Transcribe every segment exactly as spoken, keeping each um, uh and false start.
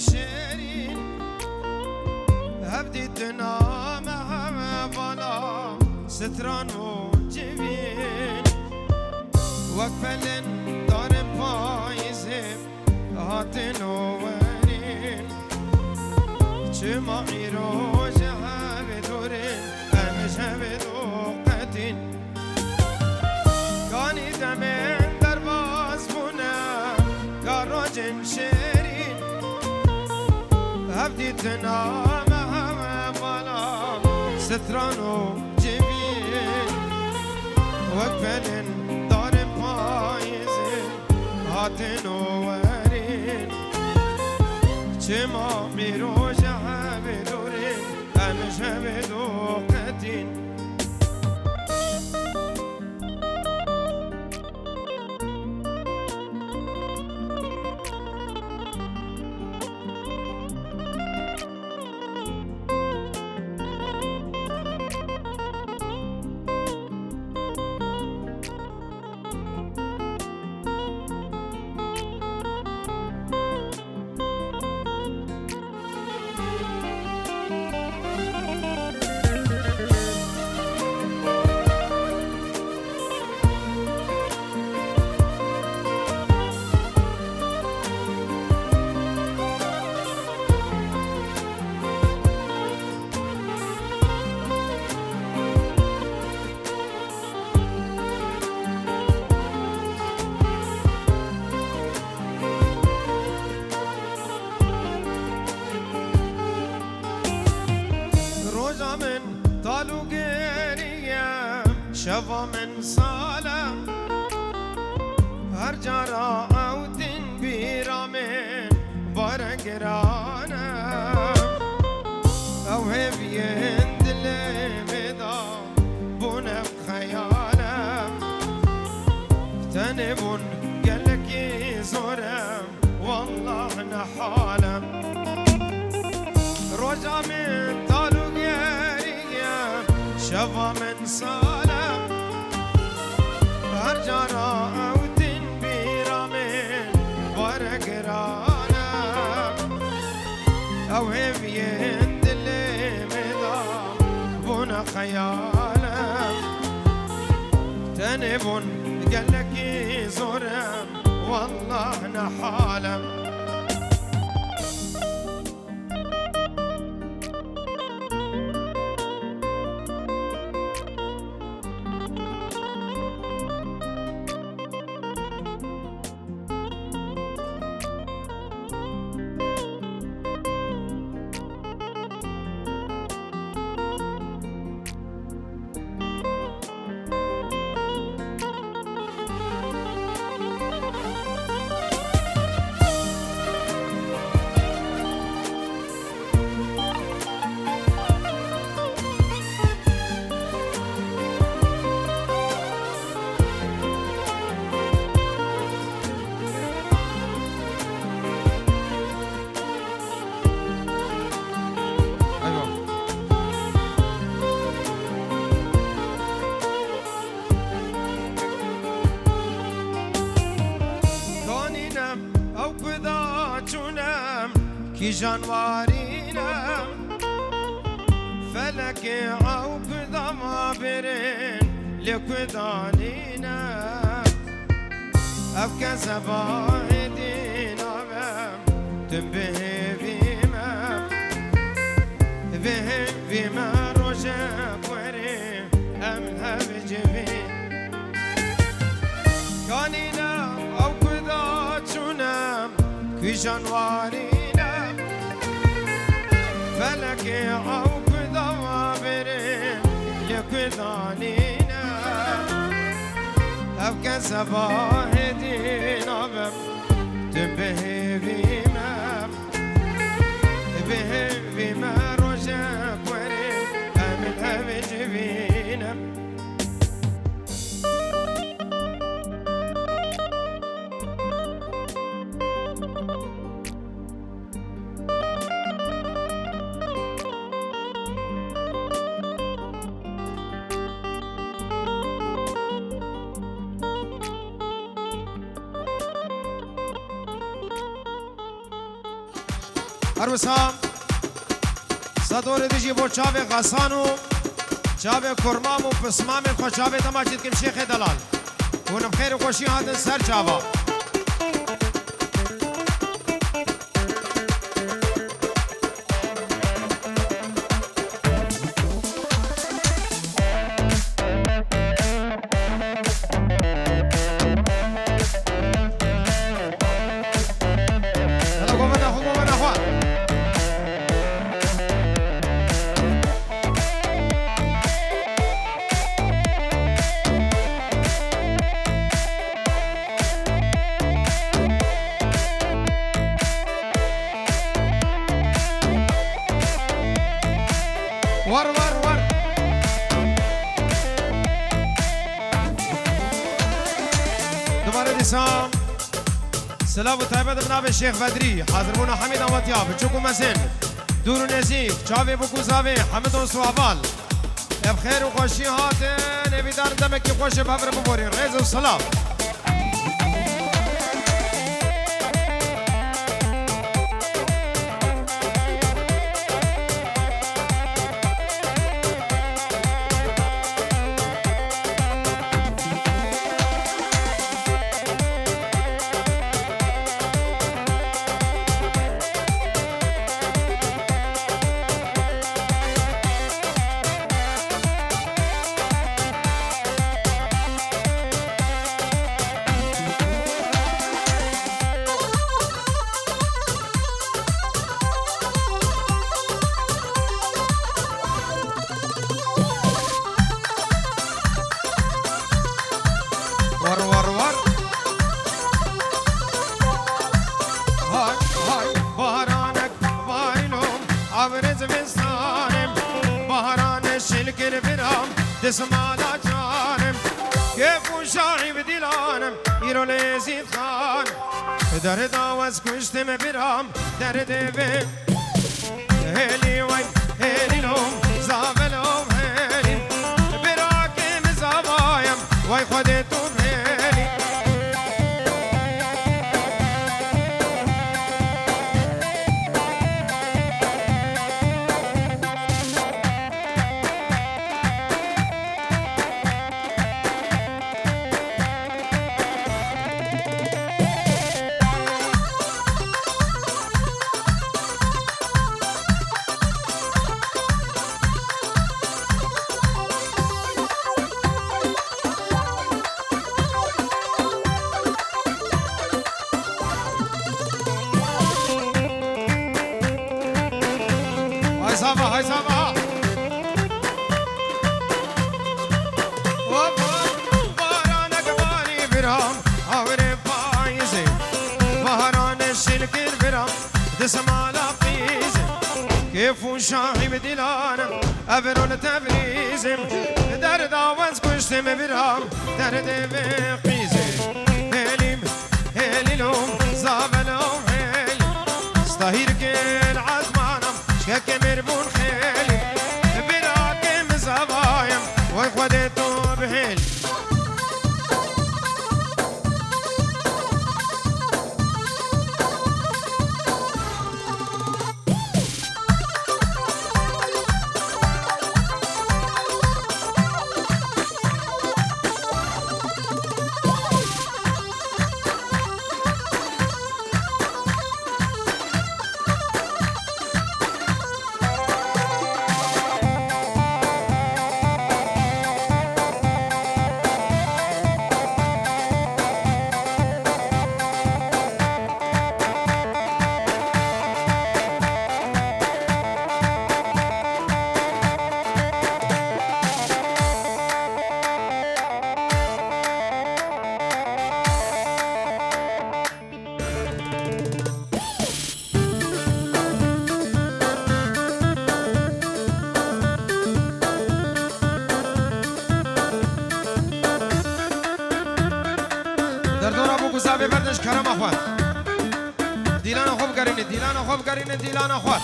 Şêrîn, hevdîtina me hevala, stran û civîn. Wek pelên darên payîzê hatin û werîn. Çima îro ji hev dûr in, em ji hev doqetîn. Kanî demên derbas bûne, ka rojên şêrîn. Hevdîtina me hevala, stran û civîn. Wek pelên darên payîzê hatin û werîn. Çima îro ji hev dûr in, em ji hev doqetîn. Roja min tal û gerî ye, şeva min sal e. Her cara ew din bîra min bare giran e. Ew hêviyên dilê min de bûne xeyal e. Tenê bûn gelekî zor e, wallah ne hal e. Roja min tal û gerî ye, şeva min sal e. Her cara ew din bîra min bare giran e. Ew hêviyên dilê min de bûne xeyal e. Tenê bûn gelekî zor e, wallah ne hal e. Eywa. Kanîne ew ku da çûne, kîjan warîne? Felekê ew ku da ma birin, lê ku da nîne? Ev kezeba hêdî nabe, tu bi hêvî me, bi hêvî me rojek werê em hev civîn. Kanîne ew ku da çûne, kîjan warîne? Felekê ew ku da ma birin, lê ku da nîne? Ev kezeba hêdî nabe, tu bi hêvî me, bi hêvî me rojek werê em li hev civîne. Her wisa sedorê dijî bo çavê xesan û çavê kurmam û pismamên xwe çavê dema çî dikim şêxê delal. Hûn bi xêr û xweşî hatin ser çava. War, war, war. Dubare dîsa silav û taybet bi navê Şêx Bedrî, hazirbûna hemî dawetiya, biçûk û mezin, dûr û nêzîk, çavê bûk û zavê, hemidon û heval. Ev xêr û xweşî hatin, hêvîdar in demekî xweş ê bi hev re biborîn. Rêz û silav. War, war, war. Hay, hay, baharanek, vaylo, avrez vesanem, baharane şilkil biram, desmala canem, kef û şahî bi dilanem, îro lezî xan, derda wez kuştim biram, derdê ve. Hêlî wey, hêlî lo, zavelo hêlî. Birakê min zavayem, wey Xwedê tu hêlî. Hay sava, hay sava. Hop, hop, baranek barî biram, avrê payîzê. Baharan şil kir biram, dismala qîzê. Kêf û şahî bi dilanim, ev rol Tebrîzim. Derda wez kuştim biram, derdê vê qîzê. Hêlîm, hêlîlo, zavelo hêlî. Stahîr kil ezmanam, şkeke mêr bûn xêlî. Bira kêm zavayem, wey Xwedê tu bihêlî. Derdora bûk û zavê berdin ji kerema xwe. Dîlana xwe bigerînin, dîlana xwe bigerînin, dîlana xwe.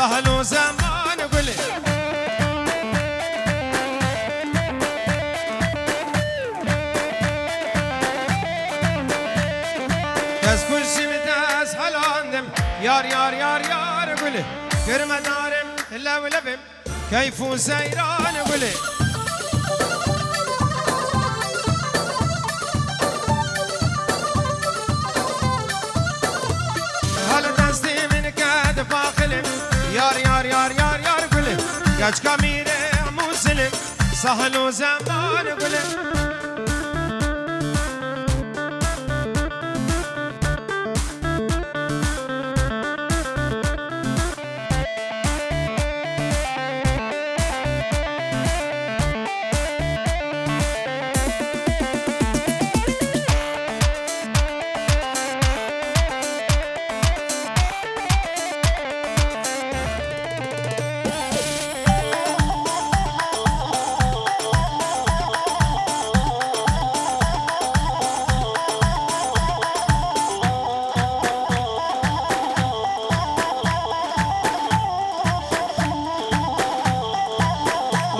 Sahlo zeman gulê. Dest kuşim dest helandim. Yar, yar, yar, yar gulê. Girme darim, lev, levim. Keyf û seyran gulê. Hal destê min ked faxilim. Yar, yar, yar, yar, yar gulê. Keçka mîrê Mûsilim. Sahlo zeman gulê.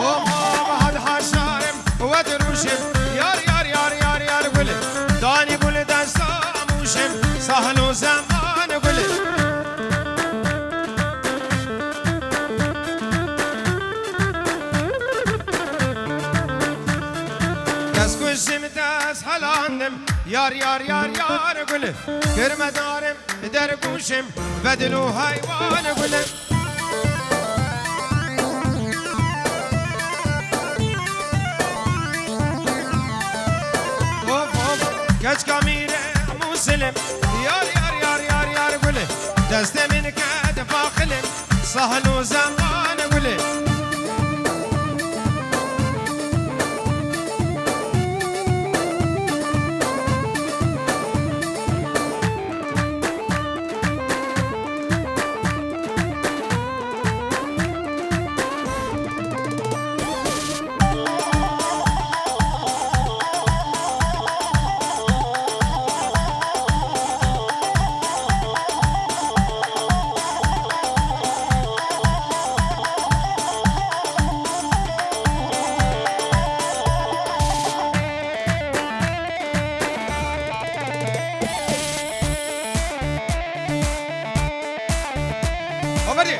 Oho, bahar haşarim, we dirûşim. Yar, yar, yar, yar, yar gulê. Danî gulê desta mûşim. Sahlo zeman gulê. Dest kuşim, dest helandim. Yar, yar, yar, yar gulê. Girme darim, dergûşim. Bedil û heywan gulê. Of, of, keçka mîrê Mûsilim. Yar, yar, yar, yar, yar gulê. Destê min ked faxilim. Sahlo zeman gulê. Aferî.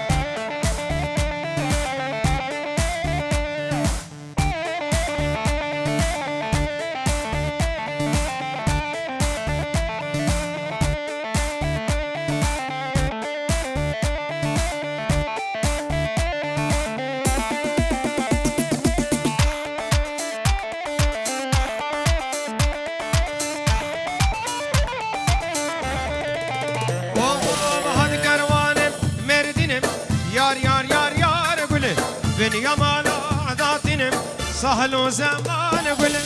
Baba, hadi kerwanê Mêrdînê, yar, yar, yar, yar gulê. Bin ya mala datînê, sahlo zeman gulê.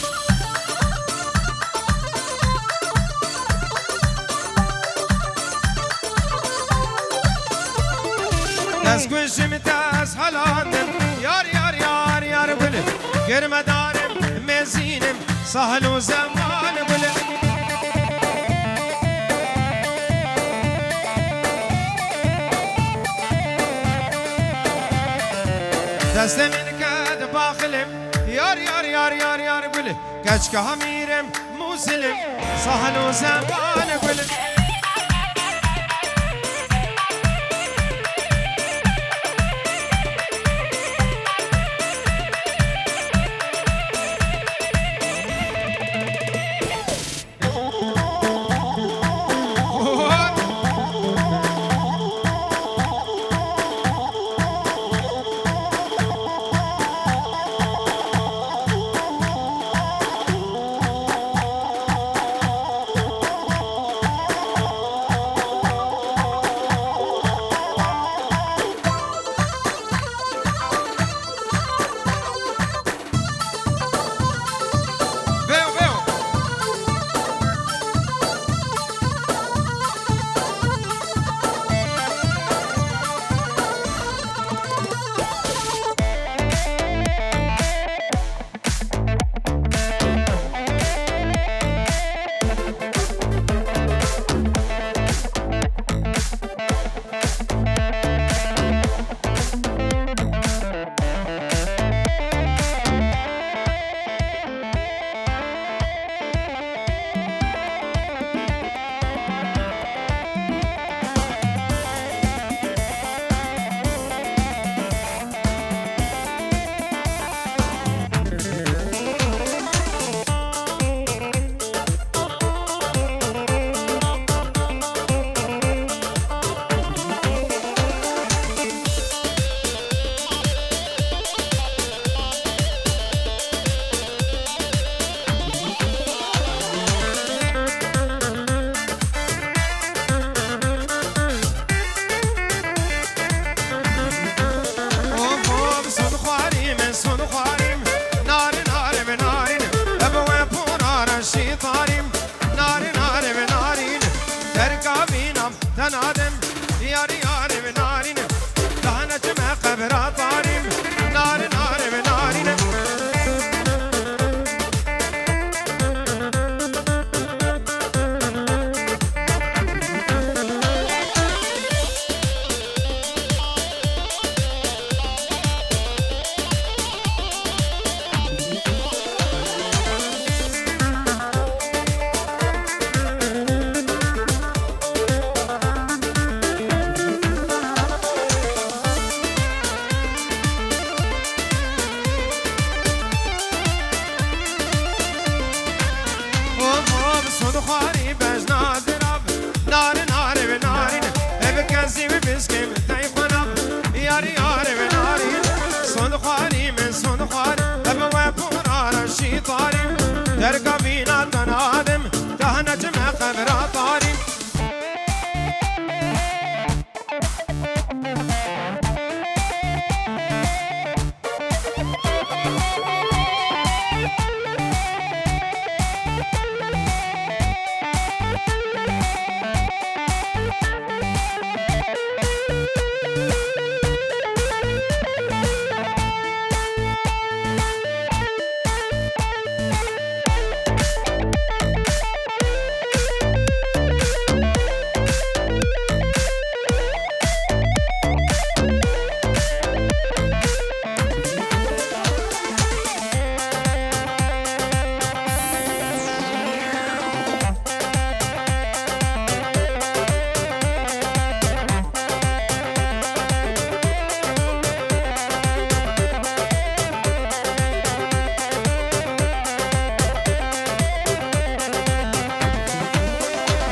Dest kuşim, dest helandim. Yar, yar, yar, yar gulê. Girme darim, mêzînim. Sahlo zeman gulê. Destê min ked faxilim. Yar, yar, yar, yar, yar gulê. Keçka mîrê Mûsilim. Sahlo zeman gulê. Nadim, yarî yarê ve narîne, daha neçime qebra tarîm, narî narê ve narîne. Hop hop, sod xwarî bejna zirav. Nare nare ve narin, ev kezî ve biskê min tey xwe nav. Yarî yarê ve narin, sod xwarî min sod xwar. Ev we pora reşî tarî, derga vîna te nadim, daha neçime qebra tarî.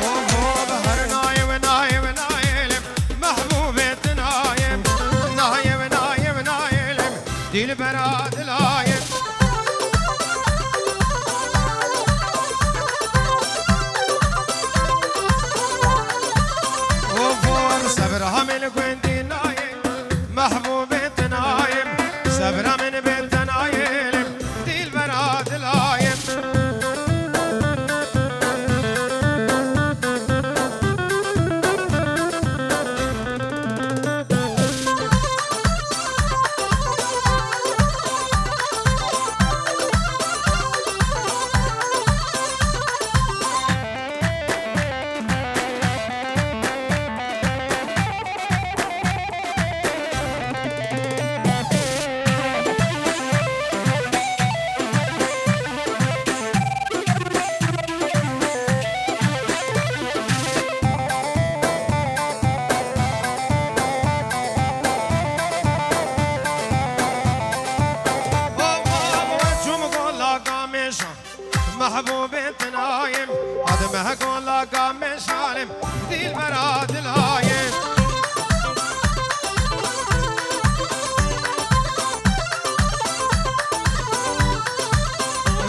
Oho, bi her nayê we nayê we nayê lê, mehbûbê tu nayê, nayê we nayê we nayê lê, dîlbera dilayê. Oho, bi sebir hamê li gundî nayê, mehbûbê tu nayê, sebira min bê te nayê lê, dîlbera dilayê. Mehbûbê tinayê, adem he gola gamê şalim, dîlbera dilayê.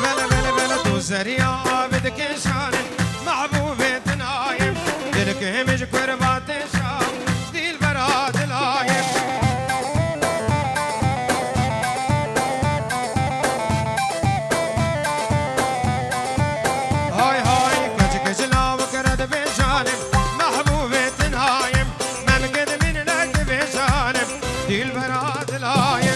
Vele, vele, vele, tu zeriya avê dikêşanê, mehbûbê tinayê, dilkê min ji kurbatê şa. Dîlbera dilayê. Hay hay, keçik ji lawik re dibêjanê, mehbûbê tinayê, memkê dimînine dibêjanê, dîlbera dilayê.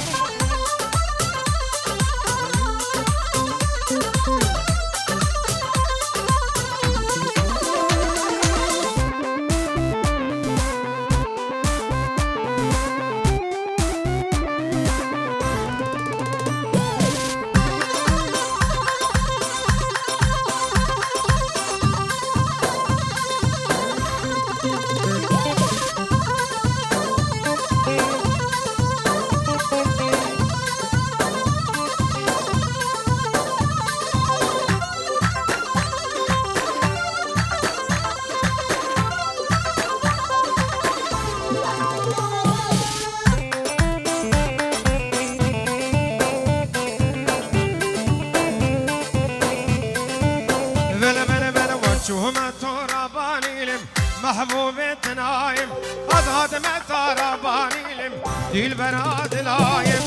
Vele, vele, vele, we çûme to rabanîlim, mehbûbê tinayim, ez hatime ta rabanîlim, dîlbera dilayim.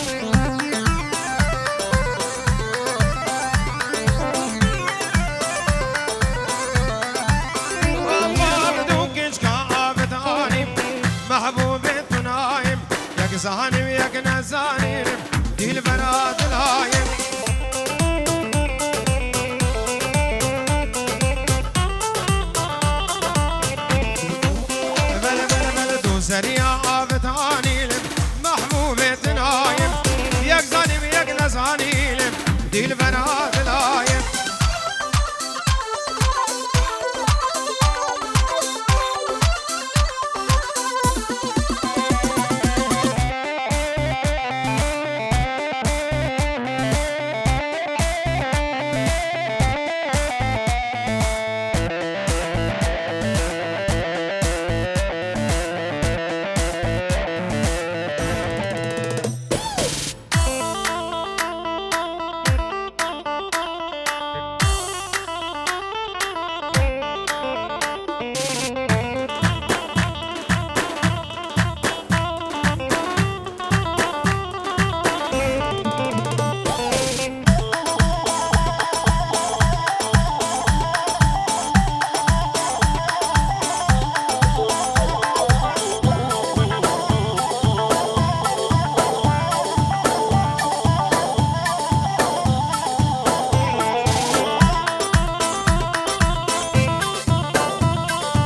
Aman du kincka avêt Dilayê.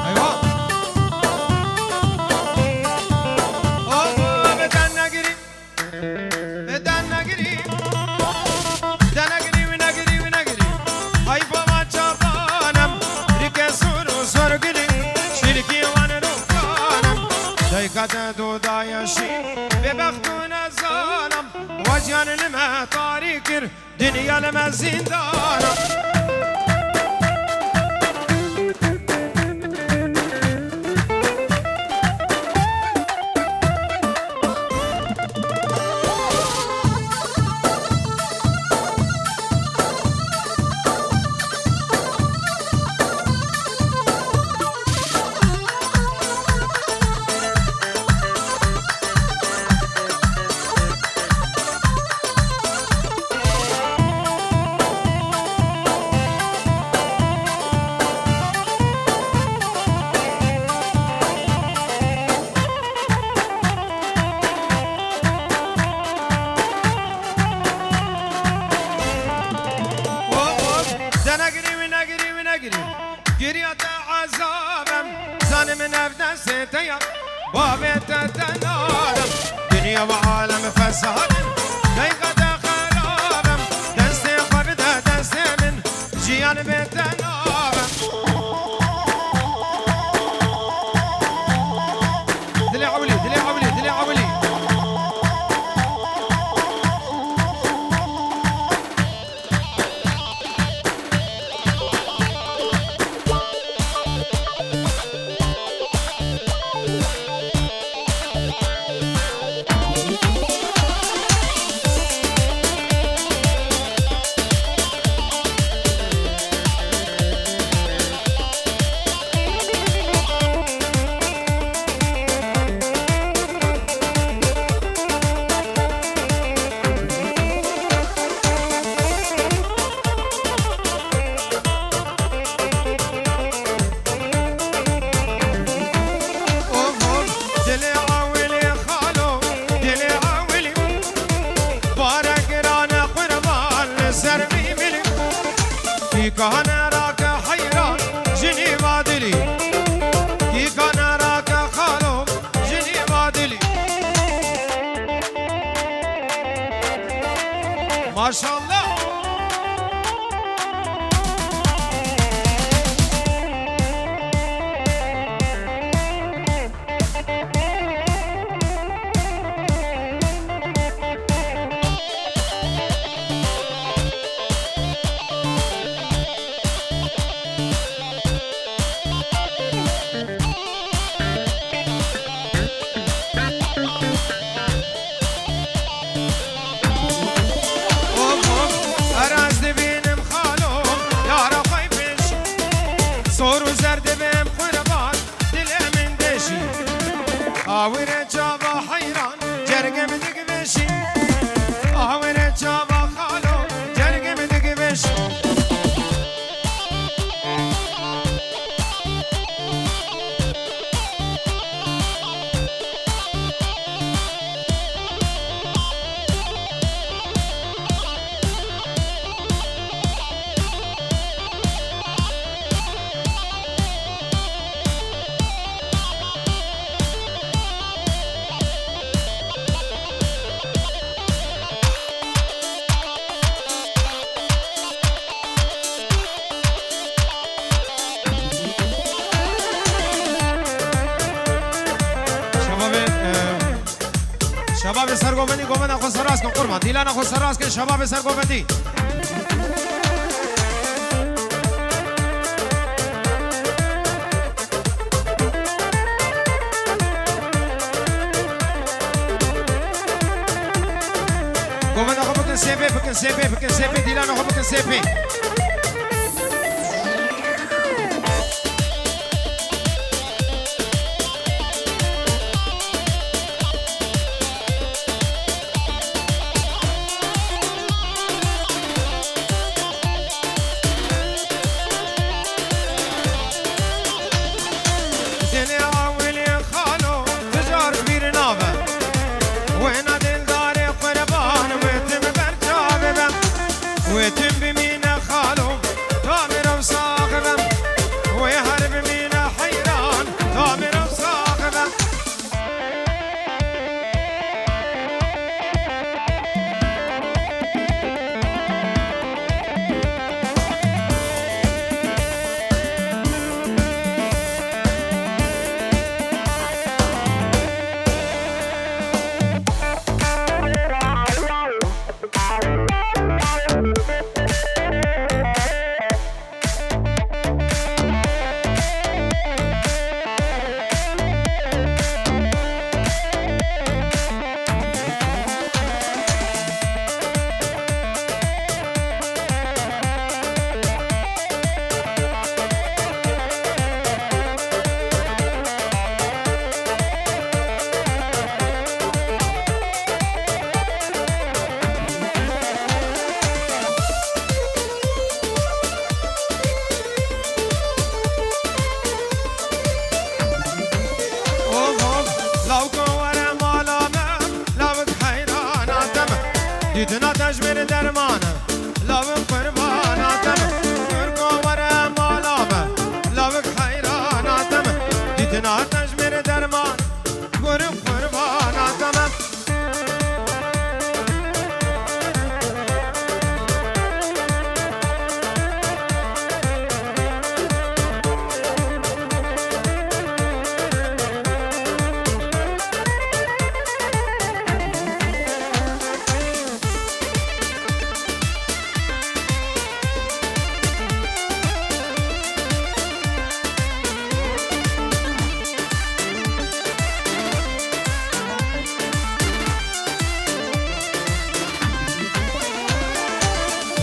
Eywa. Oho, beden negirî. Beden negirî. Beden negirî, wî negirî, wî negirî. Heyfa me çavan em. Rike zor û zor girî. Şîrkî wan rokan em. Dayka te doda yaşî. Bêbext û nezan em. Wa ciyan li me tarî kir. Dinya li me zîndan e. Hop, hop. De negirî, wî negirî, wî negirî. Giriya te ezab em, zanim ev destê te ya. Bavê te te nadim, dinya ve alem fesad em. Dayka te xerab em, destê xwe bide destê min. Jiyan bê te nabem. Dilê ewilî, dilê ewilî, dilê ewilî. Of, of, dilê ewilî xalo, dilê ewilî. Bare girane qurban li ser vî milî. Kîkane rake heyran, jinî va dilî. Kîkane rake xalo, jinî va dilî. Maşallah. Of, Govendî, govenda xwe serrast kin, qurban. Dîlana xwe serrast kin, şebabê ser govendî. Govenda xwe bikin sêpê, bikin sêpê, bikin sêpê, dîlana xwe bikin sêpê. Dilê ewilê xalo, tu car ji bîr nabe. Wêna dildarê qurban, wê tim ber çavê be. Wê tim bimîne xalo, ta mirov sax be. Wê her bimîne heyran, ta mirov sax be. Of, of, lawko were mala me, lawik heyrana te me. Dîtina te ji min derman e, lawik qurbana te me. Kurko were mala me, lawik heyrana te me. Dîtina te ji min derman, kurik qurbana te me.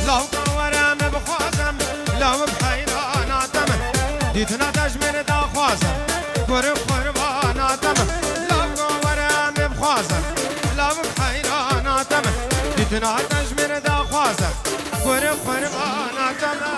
Lawka were me bixwazem, lawik heyrana te me. Dîtina te ji min daxwaze, kurik qurbana te me. Lawka were me bixwaze, lawik heyrana te me. Dîtina te ji min daxwaze, kurik qurbana te me.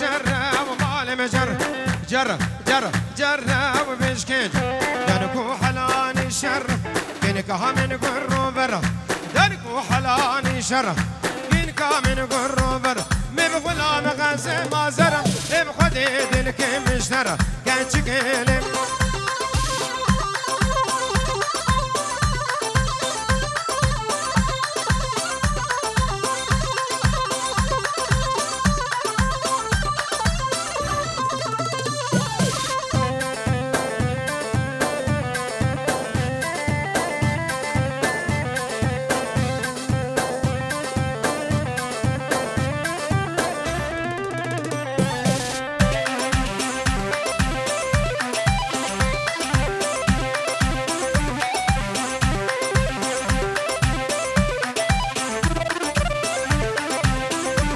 Cerre û malê me cer, cer, cer, cerre û bişkêt. Denik û helanî şer, kênika min gur û ver. Denik û helanî şer, kênika min gur û ver. Me bi xula me xeze mazer, me bi xwedê dilkê min ji te re. Keçikê lê.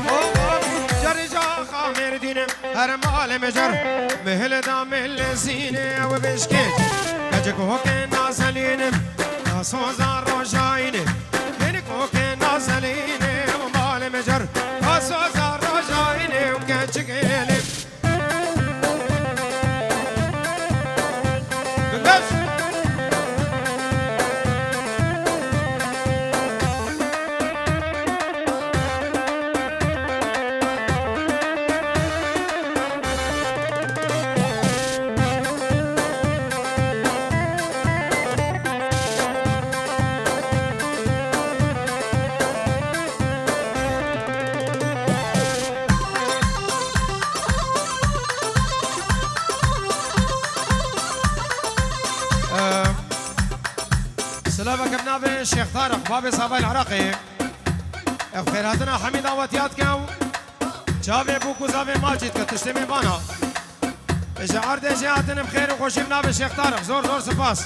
Hop, hop, carê caxa Mêrdîne, her malê me cer, mihil da milezîne ew bişkê. Keçik hokê nazelîne, da soza rojayîne. Kênik hokê nazelîne, ew malê me cer, da soza rojayîne û keçik êlê. Silavek bi navê Şêx Tariq, bavê Zavayê Iraqê. Ev xêrhatina Hemîd Awatiyat ke û çavê bûk û zavê Macîd ke tiştê me vana. Ji erdê jê hatine bi xêr û xweşî bi navê Şêx Tariq. Zor zor spas.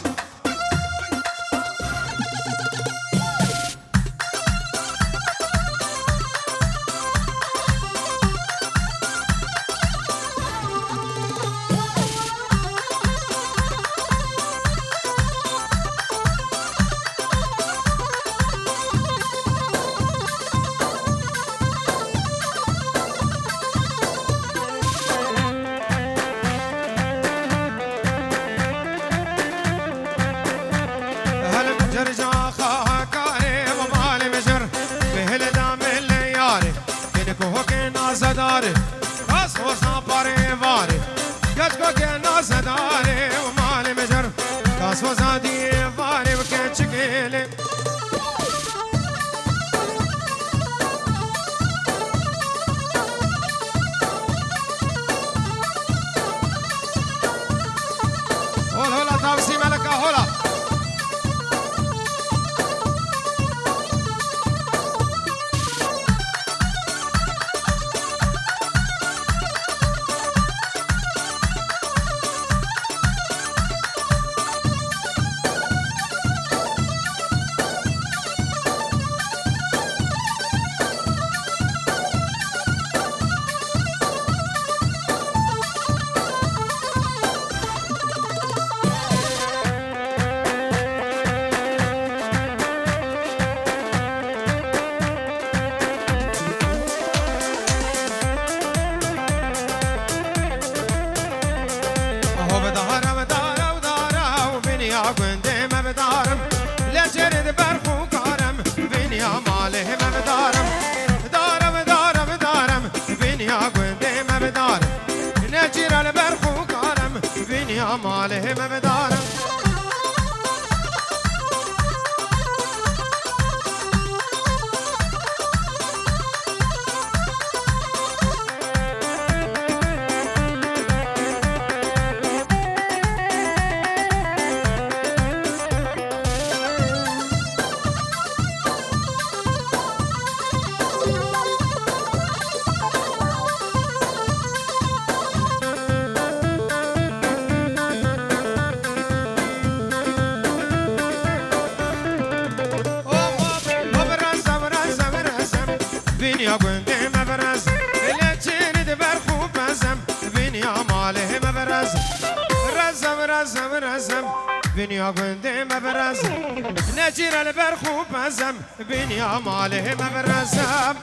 Helim cerca xakarê û malê mijir, bihil da milê yarê. Kênik hokê nazedarê, kas hosa parê varê. Keçko ke nazedarê û malê mijir, kas hosa diyê varê û keçikê lê. Hol hola tavsî meleka hola. Aho bi dara, bi dara, bi dara, û biniya gundê me bi darim. Lê çêrê di berx û karim, biniya malê me bi darim. Darim, darim, darim, biniya gundê me bi darim. Nêçîra li berx û karim, biniya malê me bi darim. Biniya gundê me bi rezim, lê çêrê di berx û bezim. Biniya malê me bi rezim, rezim, rezim, rezim. Biniya gundê me bi rezim, nêçîra li berx û bezim. Biniya malê me bi rezim.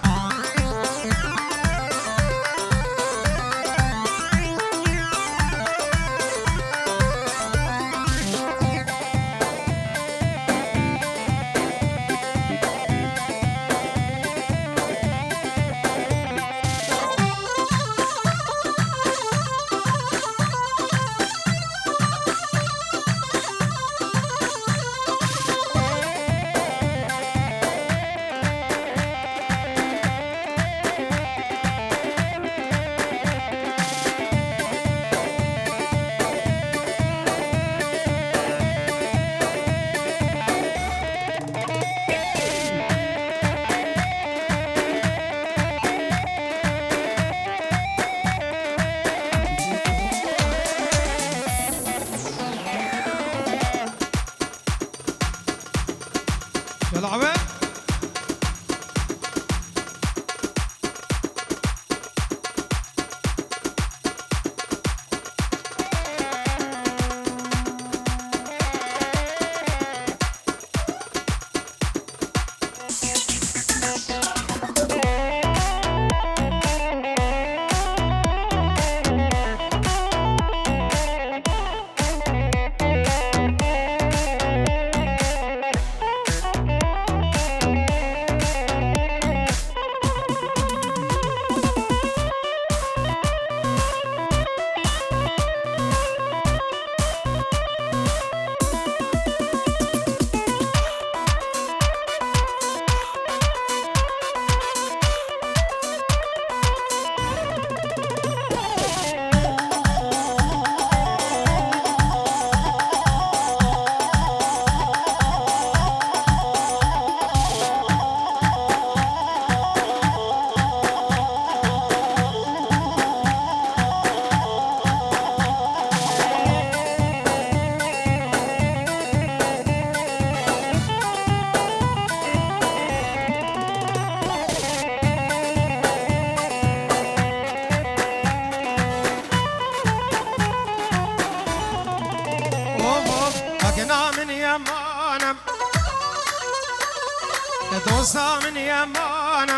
Yemana.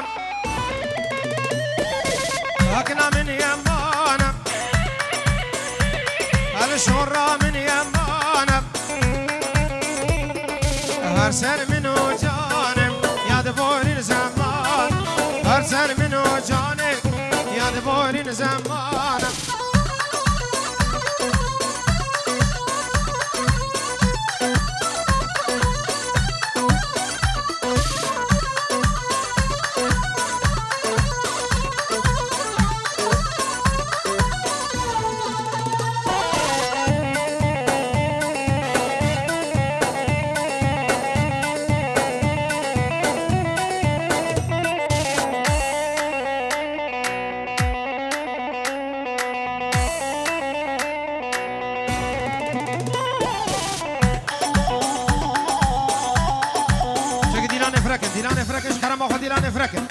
Hakna min yemana. Hal şora min yemana. Her ser min o canim, yad borîn zeman. Her ser min o canim, yad borîn zeman. Çekî dîlanê firekin, dîlanê firekin, ji kerema xwe dîlanê firekin.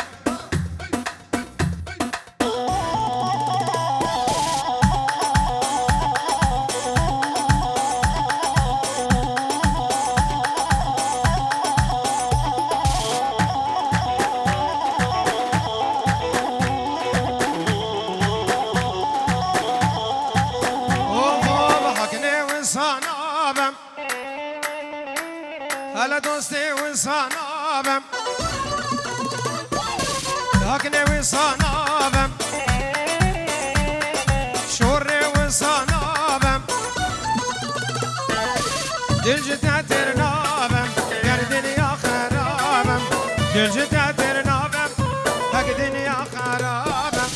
Oho, hakinê wisa nabem. Hele dostê wisa nabem. Hakinê wisa nabem. Şorê wisa nabem. Dil ji te têr nabem. Ger dinya xerabem. Dil ji te têr nabem. Hek dinya xerabem.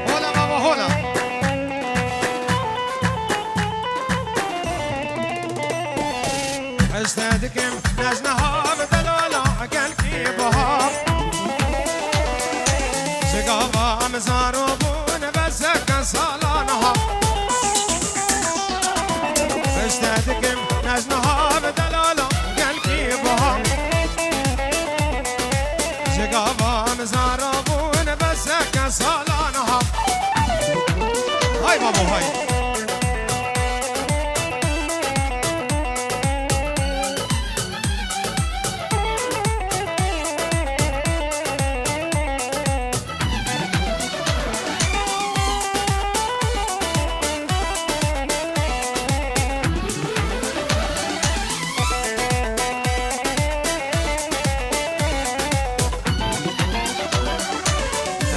Hola baba, hola. Ez te dikim, ez niha bi delala gelkî buha. Ji gava em zaro bûn, bezeke sala niha. Ez te dikim, ez niha bi delala gelkî buha. Ji gava em zaro bûn, bezeke sala niha. Hay babo hay.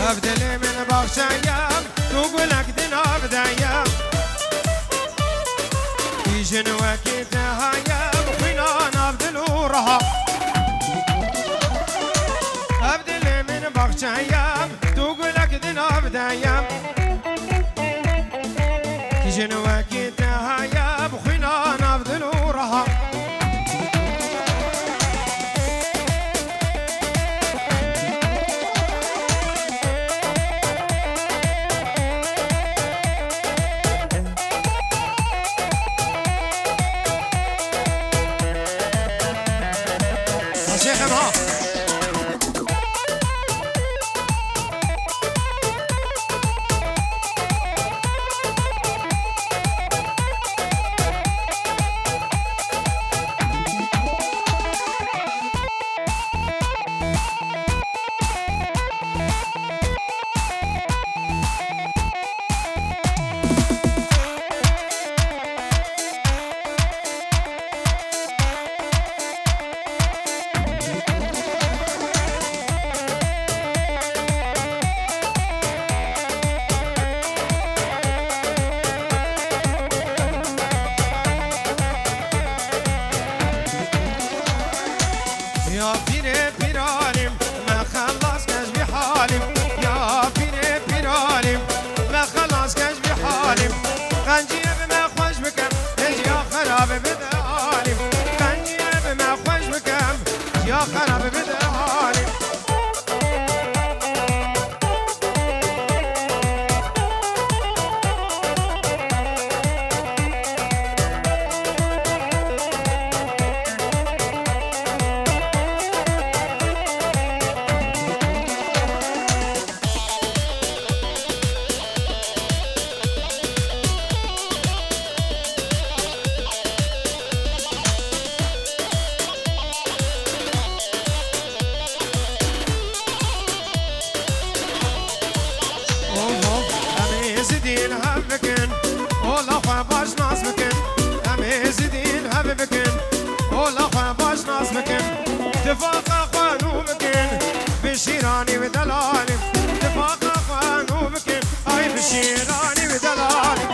Ev dilê min baxçe ye, tu gulek di nav de ye. Îjin wekî te heye, bi xwîna nav dil û riha. Ev dilê min baxçe ye, tu gulek di nav de ye. Jin wekî te heye, bi xwîna nav dil û riha. Şêxê me ha. Xerabe bide alî, xencîre bi me xweş bikim, ya xerabe bide alî. Of, of, em ê zidî li hev bikin, ola xwe baş nas bikin. Em ê zidî li hev bikin, ola xwe baş nas bikin. Tifaqa xwe nû bikin, bi şîranî û delalî. Tifaqa xwe nû bikin, ay bi şîranî û delalî.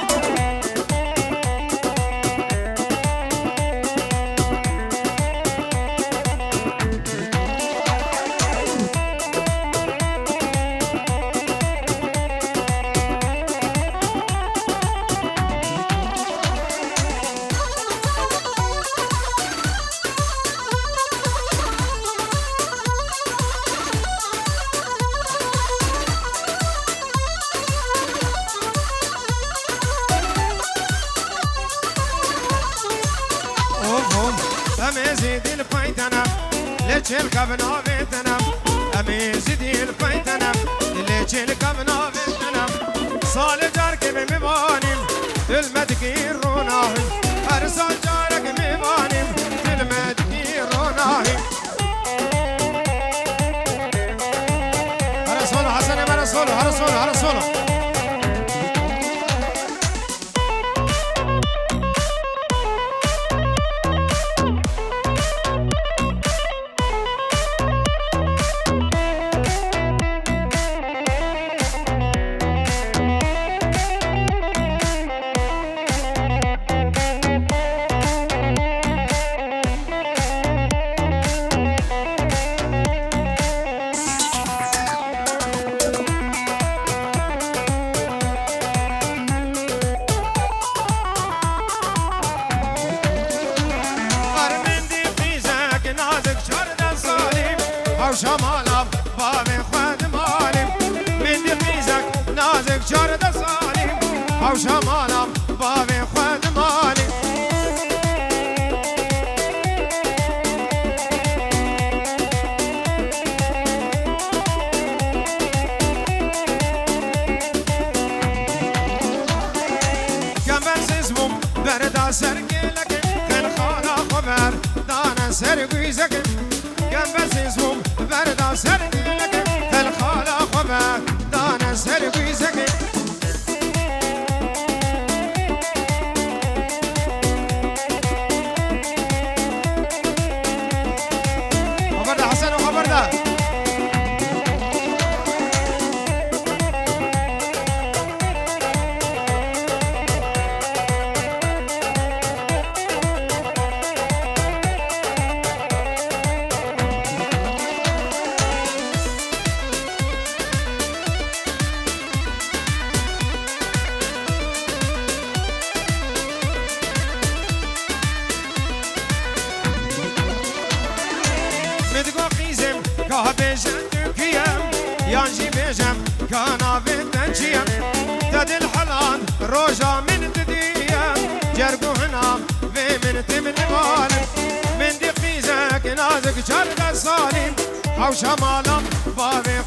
Of, of, em ê zî dîl pey tene, lê çêlka bi navê tene. Em ê zî dîl pey tene, lê çêlka bi navê tene. Salê carkê bi mivanîm, dil me dikî ronahî. Her sal carek mivanîm, dil me dikî ronahî. Here solo, Hasanê me re solo, here solo, here solo. Armendî qîzek nazik çardeh salî, hewşa mala bavê xwe dimalî. Mendî qîzek nazik çardeh salî, hewşa mala bavê xwe dimalî. Kember siz bûm, berda ser gelek, xelxala xwe ber, dane ser güzek. Kember siz bûm, berda ser gelek, xelxala xwe ber, dane ser güzek. Xeber de Hesen û xeber de. Min digo qîzim, ka bêje tu kî ye, yan jî bêje, ka navê te çi ye? Te dil helan roja min didiye, cerguhina vê min tim li mal. Min dî qîzek nazik çardeh salî, hewşa mala bavê